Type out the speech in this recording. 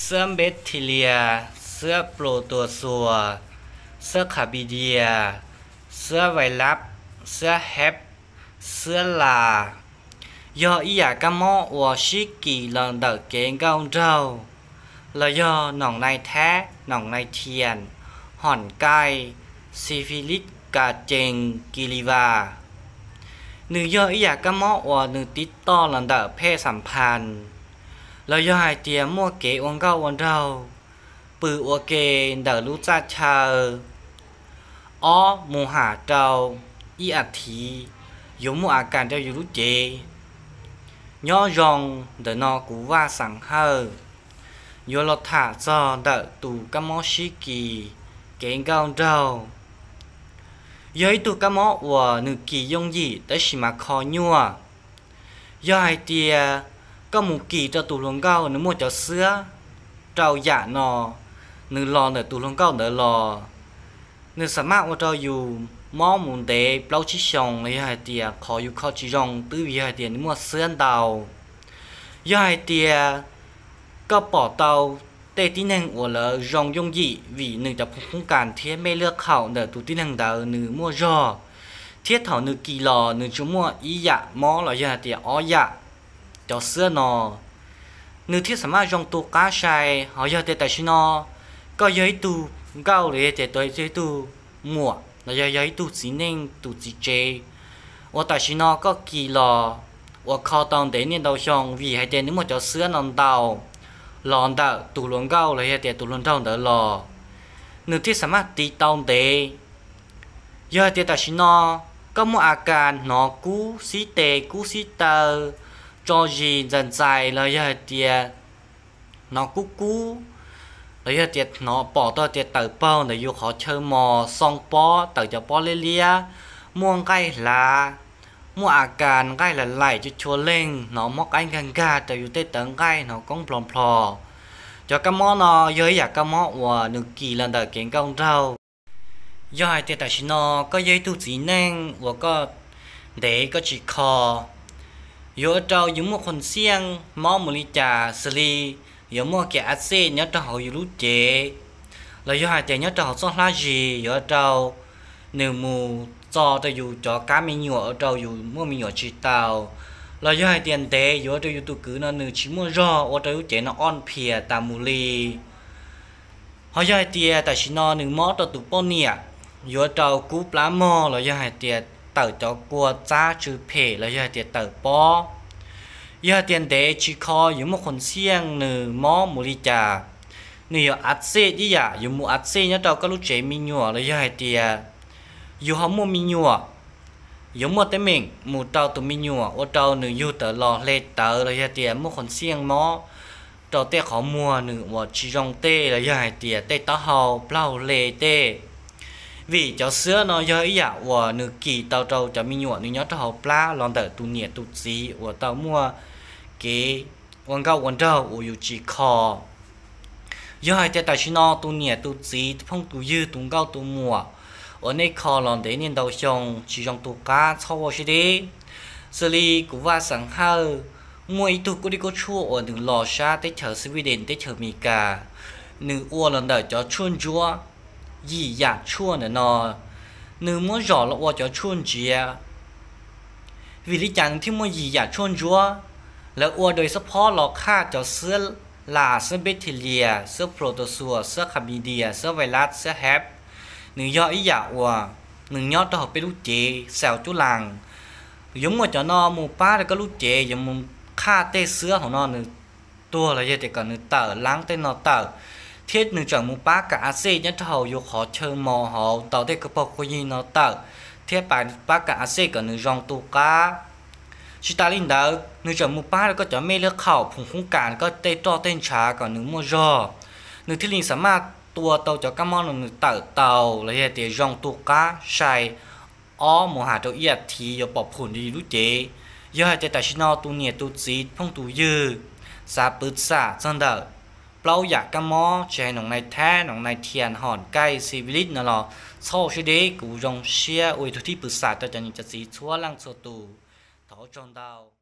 Xwab npeb thi lias, xwab pluas tuas xuas, xwab khas pis dias, xwab vais lab, xwab hep, xwab las, yog ib yam kab mob uas sib kis los ntawm kev nkauj nraug, los yog noom nai thab, noom nai thias, hoom kaij, xi fi lib, kas cees, kis lis vas. Nws yog ib yam kab mob uas nws tiv toj los ntawm phej xam phas, los yog hais tias muaj kev ua nkauj ua nraug, pw ua ke ntawm lub txaj chaw, ob mus ham rau ib as thiv, yuav muaj a kas rau yus lub cev. Nyob zoo, ntawm no kuv Vaj Xeem Hawj yuav los tham txog ntawm tus kab mob sib kis kev nkauj nraug. Yog ib tug kab mob uas nws kis yooj yim tab sis mas kho nyuaj. Yog hais tias koj mus kis rau tus hluas nkauj nws muaj cov xwab rau yam no, nws los ntawm tus hluas nkauj ntawd los, nws xam maj ua rau yus mob mus ntev plaub tsib xyoos los yog hais tias qhov yus kho tsis zoo twb vim yog hais tias nws muaj xwab ntau. Yog hais tias koj pom tau tej tib neeg uas lawv zoo yooj yim vim nws cov phoo qoob kas thiab mej lwaj khaum ntawm tus tib neeg ntawd nws muaj zog, thiab thaum nws kis los nws tsuas muaj ib yam mob los yog hais tias ob yam cov xwab no, nws thiaj xam maj zoo tu qab sai. Ho yog tias tam sim no koj yog ib tug nkauj los yog tias yog ib tug muam los yog yog ib tug txiv neej tus txiv tsev uas tam sim no koj kis los uas kho tau ntev niaj ntau xyoo vim hais tias nws muaj cov xwab no ntau los ntawm tus hluas nkauj los yog tias tus hluas nraug ntawd los, nws thiaj xam maj tiv tau ntev. Yog hais tias tam sim no koj muaj a kas hnov kub xib tes kub xib taw, tso zis ntxais ntxais los yog hais tias hnov kub kub, los yog tias hnov pom tau tias tawm paug ntawm yus qhov chaw mos, xoo pob, tawm cov pob liab liab, muaj nqaij hlav, muaj a kas nqaij lam laim cua chua leeg, hnov mob qaib nkag nkag rau yus tej tawv nqaij, hnov koob nplho nplho. Cov kab mob no yog ib yam kab mob uas nws kis los ntawm kev nkauj nraug. Yog hais tias tam sim no koj yog ib tug txiv neej uas koj ntev koj tsis kho, yuav ua rau yus muaj qhua xiaj mob mus li cas xws li yuav muaj kev a xej nyob rau hauv yus lub cev, los yog hais tias nyob rau hauv txoj hlab zis yuav ua rau nws mus txo rau yus cov kab me nyuam ua rau yus muaj me nyuam tsis tau, los yog hais tias ntev yuav ua rau yus tus kwv no nws tsis muaj zog ua rau lub cev no oj phias tas mus li. Ho yog hais tias tam sim no nws mob rau tus poj niam, yuav rau kub plab mog los yog hais tias tawm cov kua txab tsw phem los yog hais tias tawm pob. Yog hais tias ntev tsis kho yuav muaj qhua xiaj nws mob mus li cas, nws yuav a xej ib yam yuav mus a xej nyob rau koj lub tsev me nyuam los yog hais tias yus ho muaj me nyuam, yuav muaj teeb meem mus rau tus me nyuam ua rau nws yug tawm los hle tawv los yog tias muaj qhua xiaj mob rau tej qhov muag nws uas tsis zoo tej los yog hais tias tej taub hau plaub hau hle tej. Vim cov xwab no yog ib yam uas nws kis tau rau cov me nyuam nws nyob rau hauv plab los ntawm tus niam tus txiv uas tau muaj kev ua nkauj ua nraug uas yus tsis kho. Yog hais tias tam sim no tus niam tus txiv tus phooj tus ywg tus nkauj tus muam uas nej kho los ntev niaj ntau xyoo tsis zoo tu qab txhob ua siab deb. Xws li kuv Vaj Xeem Hawj muaj ib tug kuj dib kuj tshuaj uas nws los sab teb chaws Sweden teb chaws Amelikas, nws ua los ntawm cov tshuaj ntsuab yim yam tshuaj ntawm no. Nws muab zom los ua cov tshuaj ntsiav. Vim li cas nws thiaj muaj yim yam tshuaj ntsuab? Lawv ua dua xab phob los qhaj cov xwab las, xwab npeb thi lias, xwab plu tus xuas, xwab khas mis dias, xwab vais lab, xwab hep. Nws yog ib yam uas nws nyob rau hauv peb lub cev xaus cuab las. Yuav muaj cov no mus pab rau koj lub cev, yuav mus qhaj tej xwab hauv no nws tuag los yog tias kom nws tawm, laab tej no tawm, thiab nws tseem mus pab kam a xej nyob rau hauv yus qhov chaw mos hauv ntau tej kab pog kua yig no tawm, thiab pab kam a xej kom nws zoo tu qab. Tsis tas li ntawd nws tseem mus pab rau koj cov mej lwb khaum, phoom qoob kas, koj tej roj tej ntshav kom nws muaj zog, nws thiaj li xam maj tua tau cov kab mob no nws tawm tau los yog tias zoo tu qab sai ob mus has rau ib as thiv yuav pom phum rau yus lub cev. Yog hais tias tam sim no tus niam tus txiv phooj tus ywg xav pwv xam txog ntawm plaub yam kab mob tsis hais noom nai thab, noom nai thias, hom kaij, xi vi lis no los txhob ua siab deb, kuv zoo siab ua ib tug thij pwv xam rau cov niam cov txiv txhua leej txhua tus. Thov ua tsaug ntau.